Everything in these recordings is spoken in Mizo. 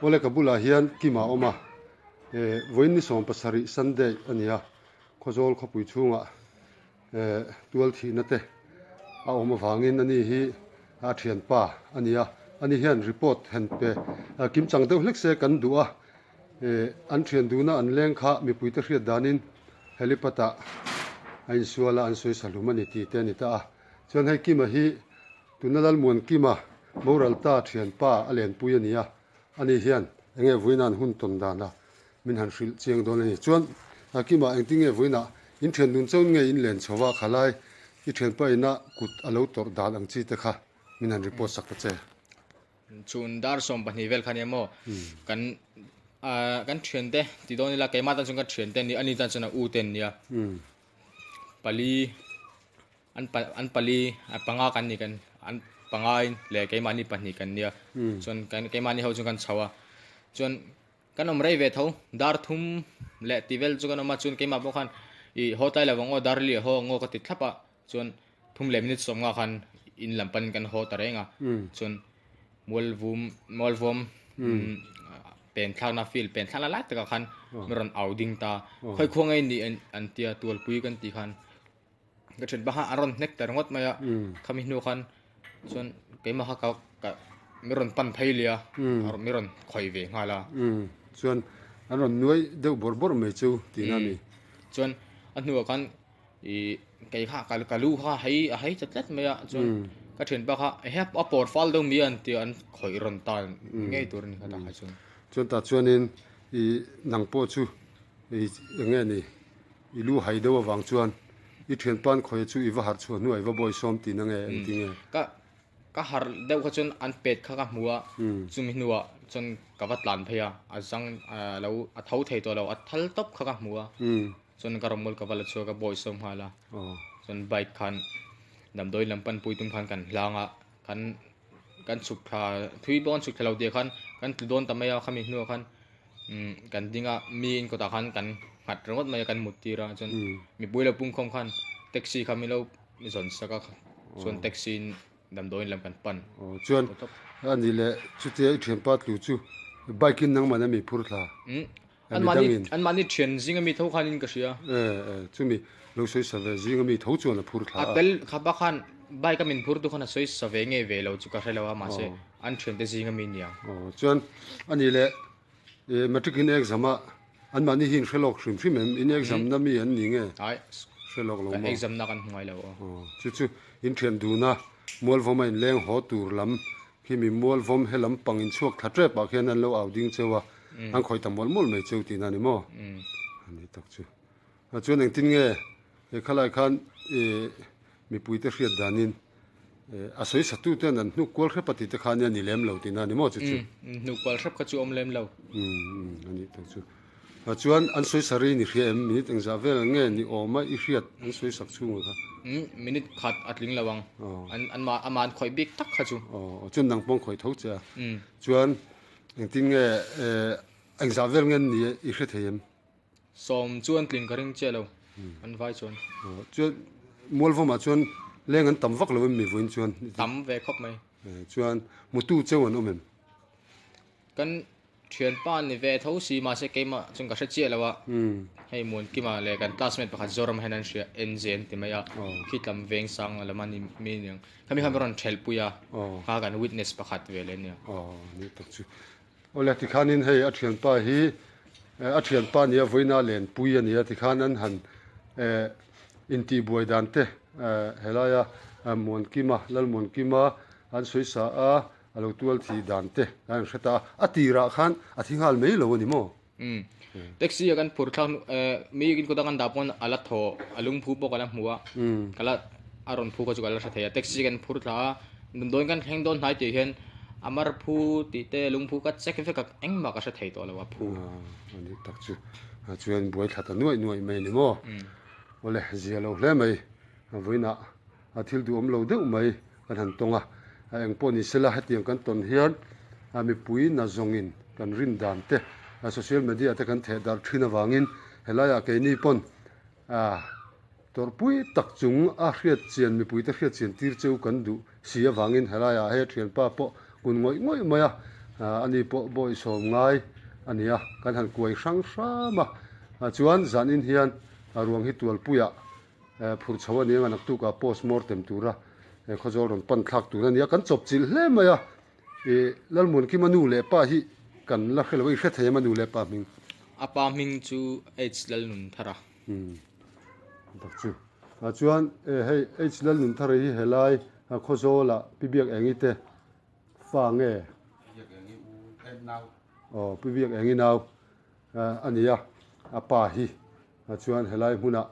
Awle ka bulah hian Kima a awm a, eh vawiin ni 17 Sunday a ni a, Khawzawl khawpui chhungah eh tual thihna te a awm avangin ani hi a thianpa a ni a, ani hian report hen pe kimchang deuh hlek se kan duh a, eh an thian duhna an leng kha mipuite hriat danin helipad ah a insual a an sawi sahlum a ni tih te a ni ta a, chuan hei Kima hi Tuna Lalmuankima boral ta thianpa a lenpui a ni a, ani hian enge vawiina'n hun tawn dana min han hrilh chiang dawn a ni. Chuan Kima engtin nge vawiinah in thian dun chaun nge in len chho a, khalai i thianpa ina kut a lo tawrh dan ang chi te kha min han report sak ta che. Chhun dar 12 vel kha nia maw kan kan thiante ti dawn ila keimah tan chuan ka thiante an ni ani tan chuan a u te an nia pali An pa an pali a panga kan ni kan an panga in leh keimahni pahnih kan nia chuan kan keimahni ho chu kan chho a chuan kan awm rei ve tho dar thum leh ti vel chu kan awm a chuan keimah pawh khan ih haw tlai lo ang aw dar li a haw ang aw ka ti thlap a chuan thum leh minute sawmnga khan in lam panin kan haw ta reng a chuan Mualvum Mualvawm pen thlakna field pen thlakna lai takah khan min rawn au ding ta khawi khuang nge ni an tia tualpui kan tih khan. Ka then bak khan an rawn hnek ta ringawt mai a khami hnu khan chuan keimah kha ka ka mi rawn pan phei leh a mi rawn khawih ve nghal a. Chuan an rawn nuai deuh bawrh bawrh mai chu tihna a ni. Chuan a hnuah khan ih kei kha ka ka lu kha hei a hei ta tlat mai a chuan ka thian pa kha ehe a pawr fal deuh mai a an tia an khawih rawn ta ngei tur a ni kha tah kha chuan. Chuan tah chuanin ih nang pawh chu ih eng nge ni I lu hai deuh avang chuan i thianpa an khawi chu i va harh chhuah hnuah i va bawi sawm tihna nge engti nge? Ka ka harh deuh kha chuan an pet kha ka hmu a, chumi hnuah chuan ka va tlan phei a, a zang lo a tho thei tawh lo, a thal tawp kha ka hmu a, chuan ka rawmawlh ka va la chhuak a, bawi sawm nghal a, chuan bike khan damdawi lam panpui tum khan kan hlang a, kan kan chhuk thla thui pawh kan chhuk thla lo tih ah khan kan tlu dawn ta mai a, khami hnuah khan Kan ding a mi in kawtah khan kan nghat ringawt mai a kan mut tir a chuan mipui lo pungkhawm khan taxi kha min lo zawn sak a chuan taxi in damdawiin lam kan pan. Aw chuan a nih leh chutia i thianpa tlu chu bike in nangman a mi phur thla? An mahni an mahni thian zing ami tho khan in ka hria. E e chumi lo sawi sa ve zing ami tho chuan a phur thla a. A tel khapa khan bike a min phur tu khan a sawi sa ve nge ve lo chu ka hre lo a mahse An thiante zing ami nia. Aw chuan a nih leh eh matric in exam a an mahni hi in hre lawk hrim hrim em? In exam na mi an ni nge? Ai Hre lawk lo maw? Exam na kan hmu ngai lo aw. Aw chu chu in thian dun a Mualvawm a in leng haw tur lam khi mi Mualvawm he lam pang in chhuak thla tep ah khian an lo au ding cheu a an khawih ta mual mual mai cheu tihna a ni maw? A ni tak chu. Chuan engtin nge he khalai khan eh mipuite hriat danin A sawi satu ten an hnuk kual hrep a tih te kha ania ni lem lo tihna a ni maw chu chu? Hnuk kual hrep kha chu awm lem lo. A nih tak chu. Chuan an sawi sa rei ni hria em? Minute engzah vel nge ni awm a i hriat an sawi sak chhung ang kha? Minute khat a tling lo ang. An an amah an khawih bik tak kha chu. Aw chuan nang pawh an khawih tho che a. Chuan engtin nge engzah vel nge ni i hre thei em? 10 chuan tling ka ring chiah lo an vai chuan. Chuan Mualvawmah chuan leng an tam vak lo em mi vawiin chuan? Tam ve khawp mai. Chuan mutu cheu an awm em? Kan thianpa ni ve tho si mahse keimah chuan ka hre chiah lo a. Hei Muankima leh kan classmate pakhat Zoram hian an hria NJ an ti mai a. Khi tlam veng sang lam a ni mi aniang. Khami khan ka rawn thelhpui a. Kha kan witness pakhat ve leh ania. Aw ni tak chu. Awle tikhanin hei a thianpa hi a thianpa nia vawiina lenpui a ni a tikhan an han eh intihbuai dan te eh helaia Muankima Lalmuankima an sawi sa a a lo tual thih dan te kan han hre ta a a tirah khan a thi nghal mai lo a ni maw? Umm taxi ah kan phur thlak eh mi in kawt a kan dah pawn a la thaw a lungphu pawh ka la hmu a ka la a rawn phu kha chu ka la hre thei a taxi kan phur thla a damdawiin kan thleng dawn hnai tih hian a mar phu tih te lungphu ka check vek a engmah ka hre thei tawh lo a phu. A ni tak chu chuan buai thla ta nuaih nuaih mai a ni maw? Awle zia lo hle mai vawiinah a thil duhawm lo deuh mai kan han tawng a, eng pawh ni sela hetiang kan tawn hian mipui na zawngin kan rin dan te social media te kan theh darh thin avangin helaiah keini pawn tawrhpui tak chung a hriat chian mipuite hriat chian tir cheu kan duh si avangin helaiah he thianpa pawh kun ngawih ngawih mai a. Ani pawh bawi sawm ngai a ni a, kan han kuai hrang hram a. Chuan zanin hian a ruang hi tualpuiah phur chho a ni anga naktukah post mortem tura Khawzawl rawn pan thlak tur a ni a, kan chawp chilh hle mai a. Ih Lalmuankima nu leh pa hi kan la hre lo a, i hre thei em a nu leh pa hming? A pa hming chu H Lalnunthara. Umm tak chu. Chuan hei H Lalnunthara hi helai Khawzawlah Pi Biak Engi te fa nge? Pi Biak Engi u eh nau. Aw Pi Biak Engi nau a ni a, a pa hi chuan helai hmunah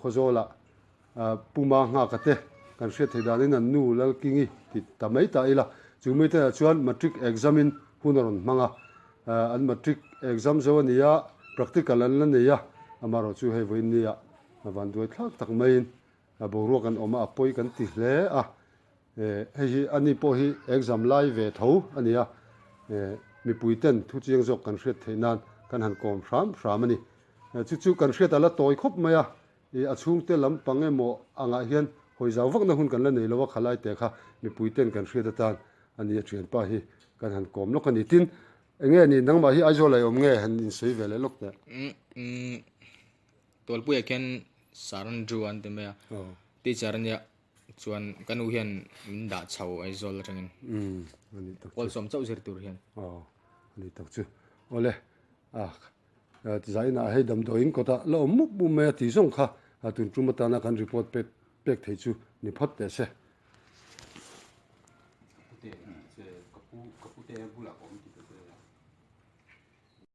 Khawzawlah Puma nghaka te kan hriat theih danin an nu Lalkingi ti ta mai ta ila, chu mi te ah chuan matric exam in hun a rawn hmang a, an matric exam zo a ni a, practical an la nei a, amaherawh chu hei vawiin ni ah van duai thlak tak maiin boruak an awm a, a pawi kan ti hle a, hei hi ani pawh hi exam lai ve tho a ni a, mipui ten thu chiang zawk kan hriat theih nan kan han kawm hram hram a ni, chu chu kan hriat a la tawi khawp mai a. I a chhungte lampang emaw angah hian hawi zau vakna hun kan la nei lo a, khalai te kha mipui ten kan hriat atan a ni a thianpa hi kan han kawm lawk a ni. Tin, enge ni nangmah hi Aizawl ah i awm nge han insawi ve leh lawk teh? Umm Tualpuiah khian Sir Andrew an ti mai a, teacher a nia chuan ka nu hian min dah chho Aizawl atangin. Umm a nih tak chu. Kawlsawm chauh zir tur hian. Aw a nih tak chu. Awle a. Zainah hei damdawiin kawtah la awm mup mup mai a tih zawng kha tun tum atana kan report pek pek thei chu ni phawt teh se.